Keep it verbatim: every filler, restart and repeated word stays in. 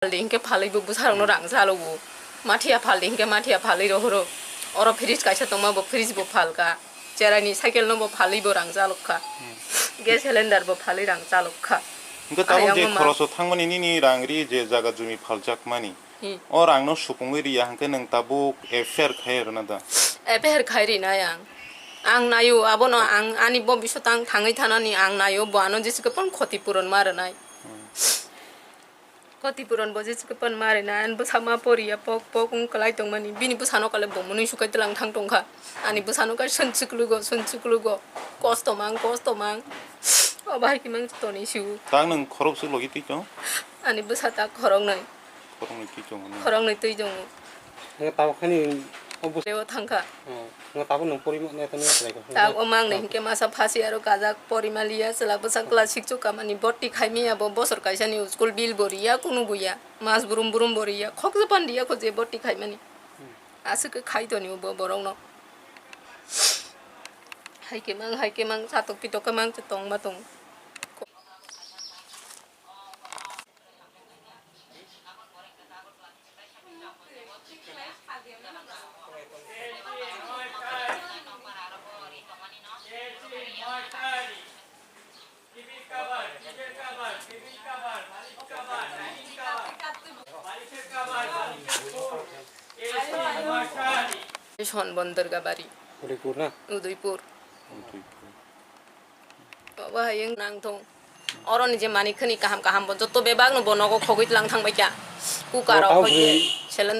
Phaldi hinkhe phalwi bo bwsarokno rang chalogo. Mathiya phaldi hinkhe mathiya phalwi rohoro. Oro fridge kaisa tongma bo fridge bo phalka. Cheraini cycle no bo phalwi bo rang chalokha. Gas cylinder bo phalwi rang chalokha. Hinkhe tabuk je Ayang ma- khoroso thangmani nini rang ri je jaga jumi phaljakmani. Hmm. O rangno supungwi riya hinkhe nwng tabuk F I R khai rwna da? F I R khai rinai ang. Ang naio abono ang ani bo bisotang thangwi thanani ang naio bo ano jesi khe pon khoti puron ma rwnai. Khoti puron bo jesi khe pon ma rwnai, ani bwsa ma poriya pok pok wng kwlai tongmani. Bini bwsano kale bo mwnwi sukai tlang thang tongkha. Ani bwsano kale swn chuklugo, swn chuklugo. Kosto mang, kosto mang. O bahai khe mang toni siu. Tang nwng khorok swk logi twi chong? Ani bwsa ta khoroknwi. Khoroknwi twi chong. Khoroknwi twi chongo. Nwng tabuk khani o bus- Leo thangkha. Oh, nwng tabuk nwng porima nai tani trai kha. Tak o mang ni hinkhe masa phasi aro kajak porima liya, chwla bwsa class six o kamani boti khaimaya bo bosor kaisa ni school bill bo riya kunu buya. Mas brum brum bo riya. Khoksa pan riya kho je boti khaimani. Aswk khai toni bo borok no. Hai khe mang, hai khe mang, satok pitok khe mang, tong ma tong. Son Bondorga bari. Udaipur na? Udaipur. Udaipur. Obo hai wng nang thung. Oroni je manik khani kaham kaham bo joto bebak no bo nogo khogwi tlang thang bai kha. Cooker rok khogwi, cylinder